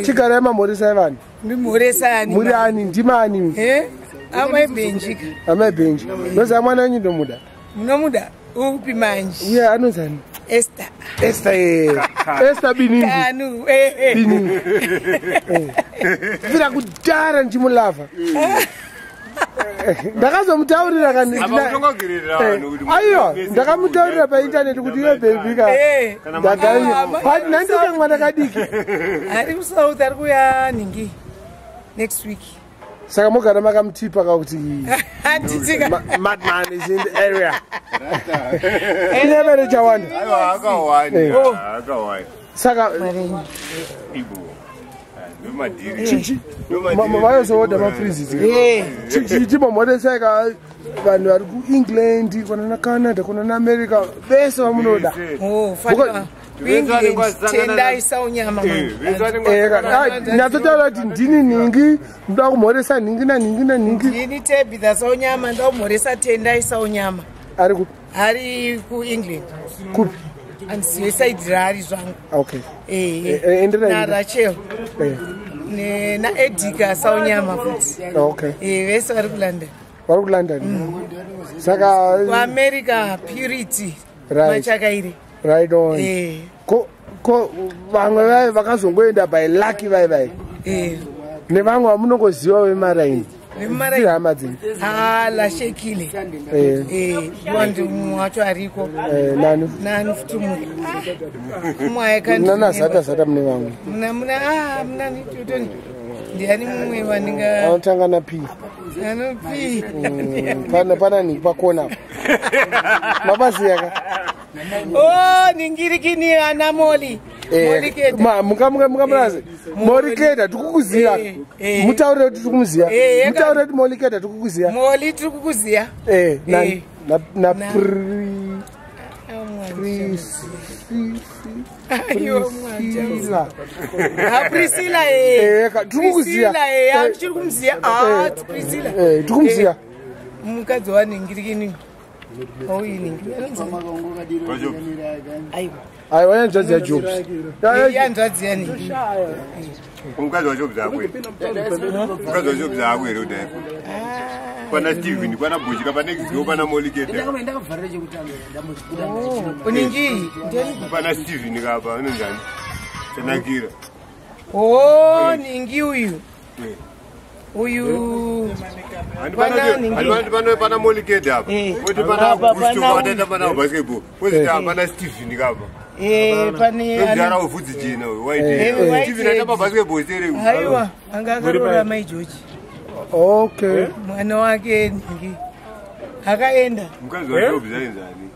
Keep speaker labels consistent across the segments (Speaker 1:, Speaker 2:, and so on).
Speaker 1: Chigarai mamhoresai vanhu.
Speaker 2: Ndimhoresa ani?
Speaker 1: Muri ani? Ndimani?
Speaker 2: Eh? Amai Benji.
Speaker 1: Amai Benji. Ndoziva mwana wenyu ndomuda.
Speaker 2: Munomuda? Upi manje?
Speaker 1: Uye anonzi ani?
Speaker 2: Esther.
Speaker 1: Esther eh. Esther Biningu.
Speaker 2: Kanu. Eh. eh.
Speaker 1: Biningu. Kubvira kudhara ndichimulava. Ndakazomutaurira kani. Aiwa, ndakamutaurira paintaneti kuti iwe baby ka.
Speaker 2: Eh.
Speaker 1: Ndagara. But nandika mwana kadiki.
Speaker 2: Ari kuSouth ari kuya ningi. Next week.
Speaker 1: Saka mogara makamutipa kakuti
Speaker 2: Handitika.
Speaker 1: Madman is in the area. Ine chawanda.
Speaker 3: Aiwa akawanda, akawanda.
Speaker 1: Saka
Speaker 3: Ibo. Ndomadhiri.
Speaker 1: vayozoodha mafrizis chimomhoresai ka vanhu vari kuEngland kana naCanada kana naAmerica vese vamunoda.
Speaker 2: Oh, fana. England tendai saunyama manje.
Speaker 1: Nyatsotaura kuti ndini nhingi ndoda kumhoresa nhingi nanhingi nanhingi.
Speaker 2: Ndini Tabitha Saunyama ndakumhoresa Tendai Saunyama.
Speaker 1: Ari kupi?
Speaker 2: Ari kuEngland.
Speaker 1: Kupi?
Speaker 2: Handizive saidi raari zvangu.
Speaker 1: Okay.
Speaker 2: Eh,
Speaker 1: Enderai.
Speaker 2: naRachel. NaEdika Saunyama futi.
Speaker 1: Okay.
Speaker 2: Vese vari kuLondon.
Speaker 1: Vari kuLondon. Saka
Speaker 2: kuAmerica Purity.
Speaker 1: Right.
Speaker 2: Machakaire.
Speaker 1: Right on. Ko vamwe vai vakazongoenda by lucky vai vai. Nevamwe vamunongoziva vemaraini.
Speaker 2: Vemaraini.
Speaker 1: Hama dzenyu.
Speaker 2: Ah, lashekile. Ndiwandi mumwe wacho ariko.
Speaker 1: Nani?
Speaker 2: Nani futi mumwe. Mumwe aikandi.
Speaker 1: Nana zata zata mune vamwe.
Speaker 2: Muna muna ah muna ni totoni. Ndiani mumwe waninga
Speaker 1: Anotanga na P.
Speaker 2: ano P.
Speaker 1: Pana pana ni pakona. Mabazi yaka.
Speaker 2: Oh, ningirikini ana Moli.
Speaker 1: Mukamurazi Moliketa tikukuziya. Mutaurire kuti tikumuziya. Mutaurire kuti Moliketa tikukuziya.
Speaker 2: Moli tiri kukuziya.
Speaker 1: Na na Priscilla.
Speaker 2: Priscilla
Speaker 1: Tikukuziya.
Speaker 2: Priscilla tiri kumuziya. Ah, Priscilla.
Speaker 1: Tikumuziya.
Speaker 2: Mukadzi waningirikini. Aiwa.
Speaker 1: Aiwa yanzvadzi yaJobs.
Speaker 2: Yanzvadzi yaningi.
Speaker 3: Mukadzi waJobs akwe. Mukadzi waJobs akwe here kudai. Pana Steven, pana Bushika, pana Xio, pana Moliketa.
Speaker 2: Uningi.
Speaker 3: Pana Steven kapa anonzani. Chanakira.
Speaker 2: Oh, ningi uyu. Uyu.
Speaker 3: Handi pana Moliketa apa. Kuti pana Gusto, pana pana basketball. Kuti pana Steven kapa.
Speaker 2: Pane
Speaker 3: mudhara wevhudzi jena uyu white. Steven atamba basketball sere.
Speaker 2: Aiwa, anga akaroora mai George.
Speaker 1: Okay.
Speaker 2: Mwana wake ningi. Akaenda.
Speaker 3: Mukadzi waJobs ainzani.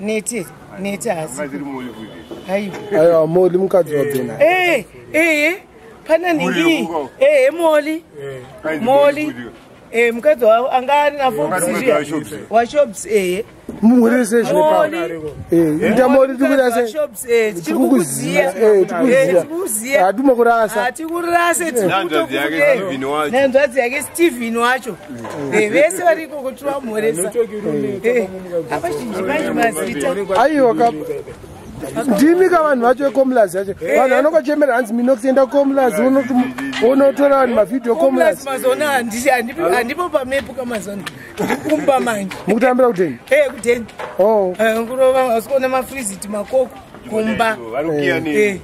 Speaker 2: Nete, nete asi.
Speaker 3: Mukadzi Moli futi.
Speaker 2: Aiwa.
Speaker 1: Aiwa Moli mukadzi waBena.
Speaker 2: Pana ningi. Moli. Moli. Mukadzi wavo anga ari naForbes. WaShops
Speaker 1: Mumhurese zvine ita Moli tikuita
Speaker 2: sei? Tiri kukuziya. Tiri
Speaker 1: Hatimokurasa.
Speaker 2: Hatikurase tiri yake Steven wacho. Vese vari ikoko tivamhoresa. Apa zhinji manje mazita.
Speaker 1: Aiwa ndimi ka vanhu vacho veComlas yacho. Vanhu vanongochemera hanzi Minox enda kuComlas unotora vanhu mavhidhiyo Comlas.
Speaker 2: Mazona handipo pamepu kamazona. Ndikumba manje.
Speaker 1: Mukutambira kudeni?
Speaker 2: Kudeni.
Speaker 1: Oh.
Speaker 2: Kurova asikuona mafriziti makoko kumba.
Speaker 3: Varukiya nei?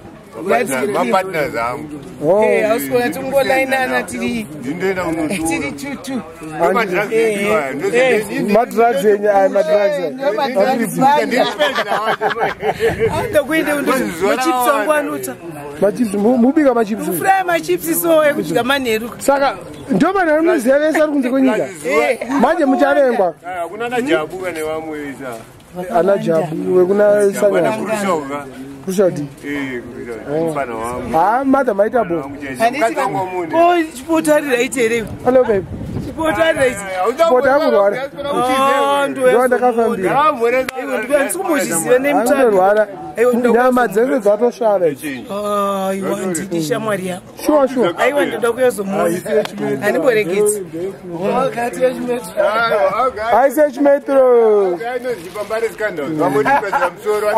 Speaker 3: Mapartners angu.
Speaker 2: Hausikuona tingolainana tiri
Speaker 3: Ndinoenda kunotora.
Speaker 2: tiri tutu.
Speaker 1: Madrugs enyu aya madrugs.
Speaker 2: Andokuende machips angu anotsva.
Speaker 1: Machips mubika machips.
Speaker 2: Kufraya machips so ekudya manheru.
Speaker 1: Saka ndo vanhu vanoziva vese vari kunze kwenyika. Manje mucharengwa.
Speaker 3: Hakuna naJabu kana vamwe isa.
Speaker 1: Ana Jabu wekuna Sanyana.
Speaker 3: Kurushoka.
Speaker 1: Kushoti.
Speaker 3: Mfana wangu.
Speaker 1: Ah, mother maita bo.
Speaker 2: Handiti ko chipotarira iterei.
Speaker 1: Hello babe.
Speaker 2: Chipota
Speaker 1: Chipota akurwara. Ndo ndakafambira.
Speaker 2: Ndikumbozviziva nemutsvaro.
Speaker 1: Anorwara. Nyama dzese dzatosvava idzi.
Speaker 2: Aiwa, ndidi shamwari yako.
Speaker 1: Shuwa shuwa.
Speaker 2: Aiwa, ndoda kuyozomuona. Handiboregedzi.
Speaker 1: Aise chimetro.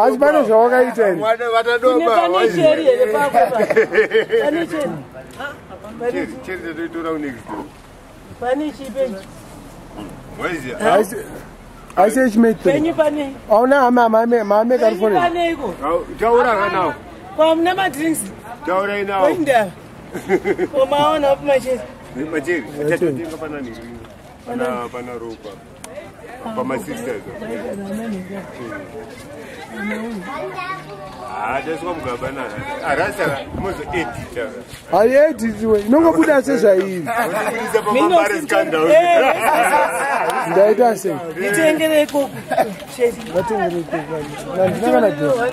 Speaker 1: Asi pane zvawakaita here?
Speaker 2: Pane cheri here pako? Pane cheri. Pane chipenyu.
Speaker 1: Aise chimetro.
Speaker 2: Penyu pane.
Speaker 1: Auna hama mame
Speaker 2: Penyu
Speaker 1: California.
Speaker 2: pane iko.
Speaker 3: Taura kanawo.
Speaker 2: Kwamuna madrinks.
Speaker 3: Taurai nawo.
Speaker 2: Oinda. Komaona apo macheri.
Speaker 3: Macheri, achatotenga pana nini? Pana ropa. Pamasisters. Ah, taiswa mugaba nana. Arasa mozo edita.
Speaker 1: Haieditiwe. Inongobuda sezvairi.
Speaker 3: Unobudisa pamambare scandal.
Speaker 1: Ndaita sei?
Speaker 2: Nditengere ikoko. Cheri.
Speaker 1: Ngatengere ikoko. Handina kana dhora.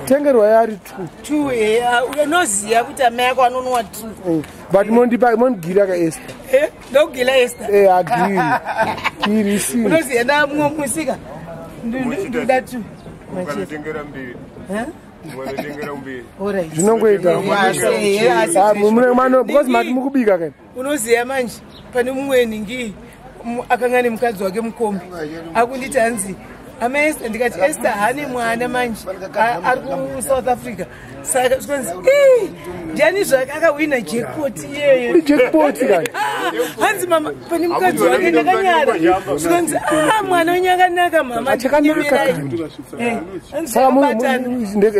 Speaker 1: Tengerwa yari two.
Speaker 2: Two unoziva kuti amai ako anonwa two.
Speaker 1: But mondipa mondigira ka Esther.
Speaker 2: Eh, ndokugila Esther.
Speaker 1: Eh, agiri. Giri si.
Speaker 2: Unoziva ndamumwe musika. Ndoda two.
Speaker 3: Ukanotengera mbiri. Ukanotengera mbiri.
Speaker 2: Alright.
Speaker 1: Zvinongoita.
Speaker 2: Asi-
Speaker 1: Ah, mune mano because mati mukubika kai.
Speaker 2: Unoziva manje pane mumwe ningi akanga nemukadzi wake mukombi akunditi hanzi ama Esther, ndikati Esther haane mwana manje ari kuSouth Africa, saka zvikanzi "Ii, ndiani zvake akawina jackpot iyeyo?"
Speaker 1: Uri jackpot kai.
Speaker 2: Ah, hanzi mama pane mukadzi wake ndakanyara, zvikanzi "Ah, mwana wenyu akanaka mama."
Speaker 1: Achakanaka
Speaker 2: ndinyemerai." Eh, hanzi
Speaker 1: Saka
Speaker 2: takabatana.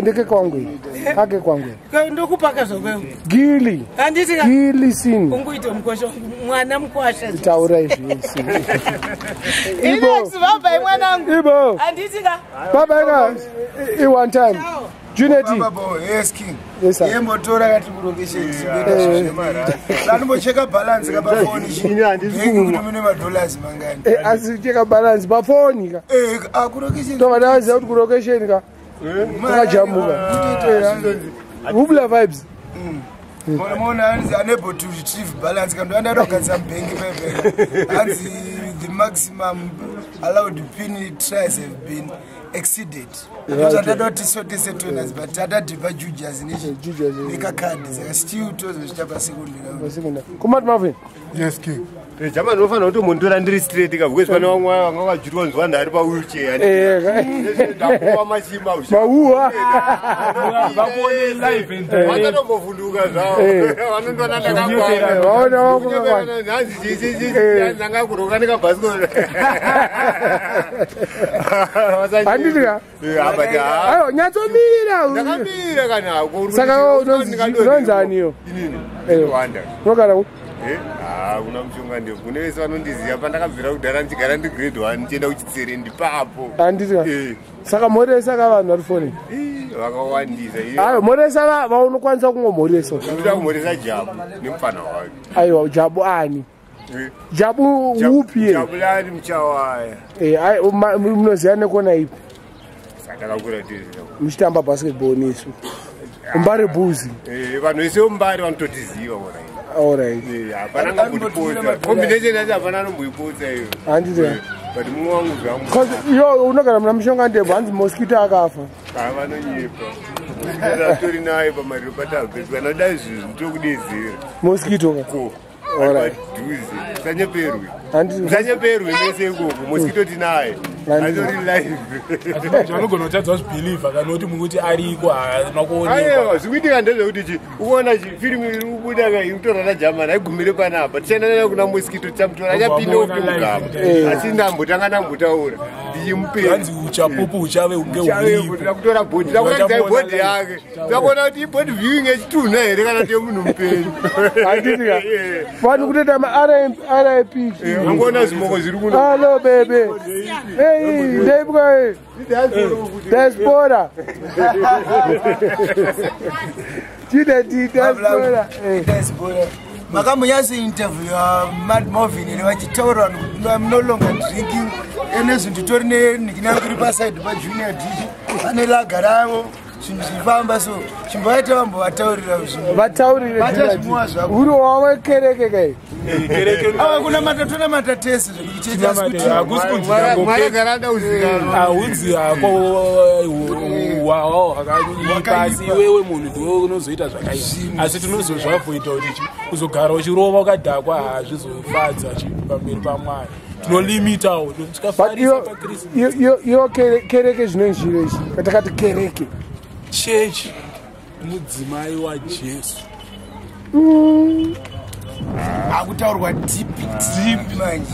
Speaker 1: ndeke kwangu iyi. Kake kwangu iyi.
Speaker 2: Ndokupaka zvakwewo.
Speaker 1: Gili.
Speaker 2: Handiti ka
Speaker 1: Gili sin.
Speaker 2: ungoita mukwasha wangu, mwana mukwasha.
Speaker 1: Taura izvi sin.
Speaker 2: Inox, vabai mwanangu.
Speaker 1: Ibo.
Speaker 2: Handiti ka.
Speaker 1: Baba ika i one time. Juneti.
Speaker 4: Baba, yes king.
Speaker 1: Yes, sir.
Speaker 4: Yembotora kati kurokesheni. Anombocheka balance kapafoni.
Speaker 3: Ini handisi kumwa.
Speaker 4: Kuti mune madollars mangani.
Speaker 1: Eh, asi cheka balance pafoni ka.
Speaker 4: Eh, akurokesheni.
Speaker 1: Tova ndaziva kuti kurokesheni ka. Takajamuka. Hubla vibes.
Speaker 4: Mona hanzi unable to retrieve balance kana ndo andadogadzisa mubhengi pepe. Hanzi the maximum allowed pin tries have been exceeded. Ndada kuti sotese toners but tadadhipa Jujas
Speaker 1: Jujas, eh.
Speaker 4: nekakadhi saka still tozozvita pasekondi round.
Speaker 1: Pasekondari. Kumati Marvin.
Speaker 4: Yes king.
Speaker 3: Jamani unofanira kuti munditora ndiri straight ka because pane vamwe vanga vajutwa nzwa ndari pawheelchair.
Speaker 1: Eh,
Speaker 3: Ndapuwa machimba usha.
Speaker 1: mauwa.
Speaker 5: Vakuone live and direct.
Speaker 3: Vakatombovhunduka zvavo. Vanondoona ndakakwana.
Speaker 1: Vaona wako kakwana.
Speaker 3: Hanzi chi ndanga kuroka nekabhasikoro.
Speaker 1: Handiti ka?
Speaker 3: But ha.
Speaker 1: Ayo, nyatsomira.
Speaker 3: Ndakamira kana hako.
Speaker 1: Saka unonzi aniyo?
Speaker 3: Inini.
Speaker 1: Eh.
Speaker 3: Wanda.
Speaker 1: Unogara ku?
Speaker 3: Eh, ah, kuna mushonga ndefu. Kune vese vanondiziva pandakabvira kudhara ndichigara ndi grade 1 ndichienda kuchitsere ndipapo.
Speaker 1: Handiti ka?
Speaker 3: Eh,
Speaker 1: Saka mhoresa ka vanhu vari foni.
Speaker 3: ii, vakawandisa. Iyo.
Speaker 1: Ayo, mhoresa vaunokwanisa kungomhoresa.
Speaker 3: Ndinoda kumhoresa Jabu nemufana wake.
Speaker 1: Aiwa, Jabu ani?
Speaker 3: Eh,
Speaker 1: Jabu upi ye?
Speaker 3: Jabulani Muchawaya.
Speaker 1: Eh, ai munoziva nekona ipi?
Speaker 3: Saka takakura tese.
Speaker 1: Muchitamba basketball nesu. Mbare Bulls.
Speaker 3: Eh, vanhu vese vemumbare vanototiziva kona.
Speaker 1: All right.
Speaker 3: Eh, hapana angamboipotsa. Combination yacho hapana anomboipotsa iyo.
Speaker 1: Handiti ka?
Speaker 3: Eh, but mumwe wangu zvangu.
Speaker 1: Cause yo unogara muna mushonga ndebvu hanzi mosquito akafa.
Speaker 3: Ah, vanonyepa. Atori naye pamariro patabve. Kana dai zvinhu ndokudedzera.
Speaker 1: Mosquito ka.
Speaker 3: Ko.
Speaker 1: Alright.
Speaker 3: Padhuze. Usanyeperwe.
Speaker 1: Handiti
Speaker 3: Usanyeperwe mese ikoko. Mosquito tinaye.
Speaker 1: Handiti.
Speaker 3: Atori live.
Speaker 5: Manje vanogona kutadza kuzvibhilivha kana kuti mukuti ariko haana kuonekwa.
Speaker 3: Aiwa, zvikuitika ndezvekuti chi ukaona chi firimu iri kubuda ka iri kutorwa naJamani haigumire panapa. Tichaenda nayo kuna mosquito tichamutora achapinda
Speaker 5: Vamuona
Speaker 3: upi
Speaker 5: live.
Speaker 3: mugaba.
Speaker 1: Eh.
Speaker 3: Asi ndambotanga ndambotaura. Ndichimupera.
Speaker 5: Hanzi uchapupu huchave hunge huripo.
Speaker 3: Takutora bhodhi, takuratidza bhodhi yake. Takuona kuti ibhodhi viewing yechitunha here kana kuti yemunhu mupenyu.
Speaker 1: Handiti ka?
Speaker 3: Eh.
Speaker 1: Vanhu kutoita ma RIP.
Speaker 3: Angoona zvimoko zviri kuno.
Speaker 1: Hello baby. Hey, ndebwa. Diaspora. Chide di diaspora. Eh.
Speaker 4: Diaspora. Makambonyatsointerviewa Mad Marvin ere vachitaura vanhu kuti I'm no longer drinking ene zvinhu titori nenikina kuri pasaidi pajunior dish ane laga ravo. Zvinhu zvichifamba, so chimbovaita vambovataurira zvinhu.
Speaker 1: Vataurire.
Speaker 4: Vachazvimuwa zvako.
Speaker 1: Uri wawekereke kai?
Speaker 5: Kereke.
Speaker 4: Ava kunamata, tonamata tese zvedu kuchechi, asi kuti
Speaker 5: Hakusi kunzi haunzi hako hwakaipa, asi iwewe munhu ndiwe unozoita zvakaipa, asi tinozozvavhoita kuti kuzogara uchirova ukadhakwa hazvizofadza pamberi paMwari. Tinolimitawo.
Speaker 1: But
Speaker 5: Tikafarisa paChristmas.
Speaker 1: iyo kereke zvinonzviro ichi katakati kereke?
Speaker 5: Chechi mudzimai waJesu.
Speaker 4: Akutaurwa deep deep manje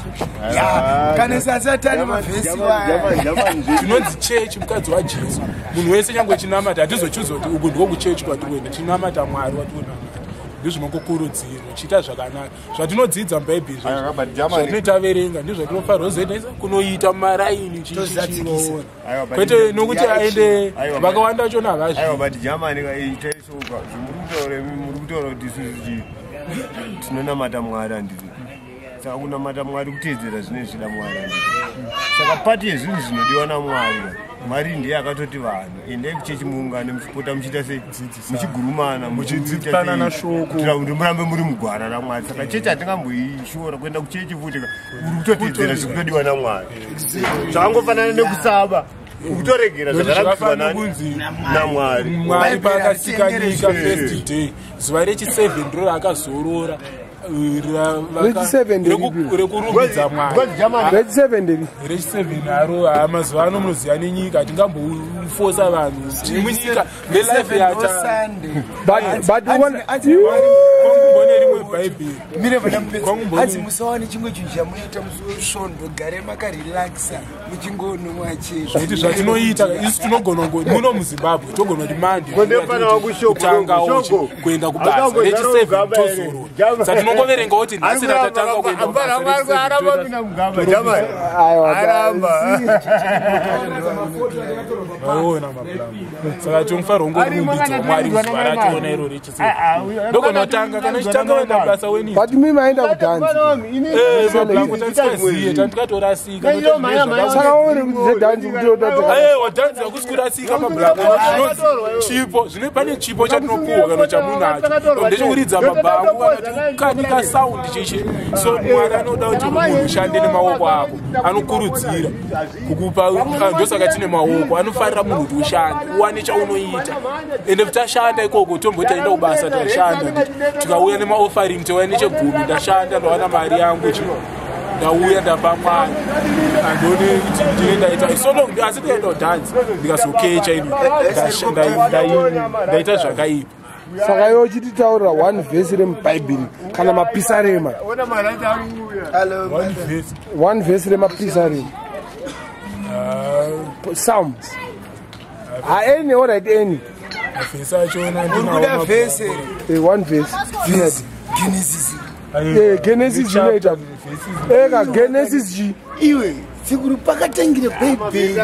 Speaker 4: ya, kana sasatani mavhesi waya.
Speaker 5: Tinonzi chechi mukadzi waJesu. Munhu wese nyange chinamata, hatizochuza kuti uku ndiko kuchechi kwatikuenda. Tinamata Mwari watikunamata, ndizvinokukurudzirwa chiita zvakanaka zvatinodzidza muBhaibheri.
Speaker 3: Aiwa, but Germany-
Speaker 5: Zvatinotaverenga ndizvo zvatinofanira kuzoita kunoita mumaraini.
Speaker 4: Tozadzikisa.
Speaker 3: Aiwa, but-
Speaker 5: Kwete nokuti aende
Speaker 3: Aiwa, but-
Speaker 5: vakawanda vachona
Speaker 3: Aiwa,
Speaker 5: havazvi.
Speaker 3: but Germany itaisoka zvimuri kutaura imi, muri kutaura kuti isusu tinonamata Mwari, handiti? Saka kunamata Mwari kuteedzera zvinenge zvichida Mwari, handiti? Saka pati yezvinhu zvinodiwa naMwari, Mwari ndiye akatoti vanhu endai kuchechi, muungane, muchipota, muchiita sei, muchigurumana,
Speaker 5: Muchidzipanana shoko.
Speaker 3: kuitira kuti murambe muri mugwara raMwari. Saka chechi hatingamboishora. Kuenda kuchechi futi uri kutoteedzera zviri kutodiwa naMwari. Zvakangofanana nekusaba, ukutoregera zvakarambidzwa
Speaker 5: Zvakafanana
Speaker 3: nani?
Speaker 5: kunzi
Speaker 3: NaMwari.
Speaker 5: Mwari
Speaker 4: Bhaibheri
Speaker 5: paakasika nyika,
Speaker 4: haritengereswi.
Speaker 5: first day, zuva rechi7 ndiro raakazorora.
Speaker 1: Rechi7 nderipi?
Speaker 5: Rekurumbidza Mwari.
Speaker 3: Because Germany-
Speaker 1: Rechi7 nderi?
Speaker 5: Rechi7 haro. Ha, mazuva ano munoziva nenyika, hatingambofosa vanhu. Tiri munyika nelife yata.
Speaker 4: Sunday.
Speaker 1: But
Speaker 5: Kwangubone rimwe Bhaibheri.
Speaker 4: Mire vanamupedza.
Speaker 5: Kwangu
Speaker 4: Hanzi musawane chimwe chinhu chamunoita musi weSvondo, gare makarelaxa muchingonomwa chete.
Speaker 5: Kuti zvatinoita isu tinogona muno muZimbabwe togona kuti Mande
Speaker 3: Kondefana wakushoko,
Speaker 5: kutanga
Speaker 3: shoko.
Speaker 5: kuenda kubasa,
Speaker 3: Akambozara
Speaker 5: rechi7
Speaker 3: mugaba here.
Speaker 5: tozorora.
Speaker 3: Jama.
Speaker 5: Saka tinongoverengawo kuti nhasi ratatanga kuenda kubasa, rechi7
Speaker 3: Aramba Germany.
Speaker 1: Aiwa,
Speaker 3: Aramba.
Speaker 5: Vaona mapulango. Saka tinofanirwa kungorumbidza Mwari zuva rationa iro rechi7. Ndogona kutanga kana uchitanga kuenda kubasa wenini.
Speaker 1: But mi maenda kudhanzi.
Speaker 5: Mapulango tandikaziye, tandikatorasika.
Speaker 1: Saka uri kuti zvedhanzi kuti
Speaker 5: Aiwa, dhanzi hakusi kurasika, mabhulango. Zvinonzi chipo zvino, pane chipo chatinopuhwa kana chamunacho ndechekuridza mabhangu kana kuti kukanika saundi chichi. So Mwari anoda kuti munhu ushande nemaoko ako, anokurudzira kukupa. Ndosaka tine maoko. Anofarira munhu kuti ushande, uwane chaunoita. Ende tashanda ikoko, tomboti taenda kubasa, tashanda, tikauya nemaoffering, touya nechegumi. Ndashanda, ndawana mari yangu, chino ndauya ndapa Mwari. Handioni kuti ndine ndaita so long, asi ndikaenda kudhanzi ndikazokecha ini ndaita zvakaipa.
Speaker 1: Saka iwe uchititaurira one vhesi remuBhaibheri kana mapisarema.
Speaker 3: Ona marata ari kuuya.
Speaker 4: Hello.
Speaker 5: One verse.
Speaker 1: One vhesi remapisarema, Psalms, haany, alright, any.
Speaker 5: Mavhesi achona
Speaker 4: Uri kuda vhesi here?
Speaker 1: One verse.
Speaker 4: Vhesi. Genesis.
Speaker 1: Genesis inoita eka Genesis chi?
Speaker 4: Iwe, sekuru, pakatangire Bhaibheri.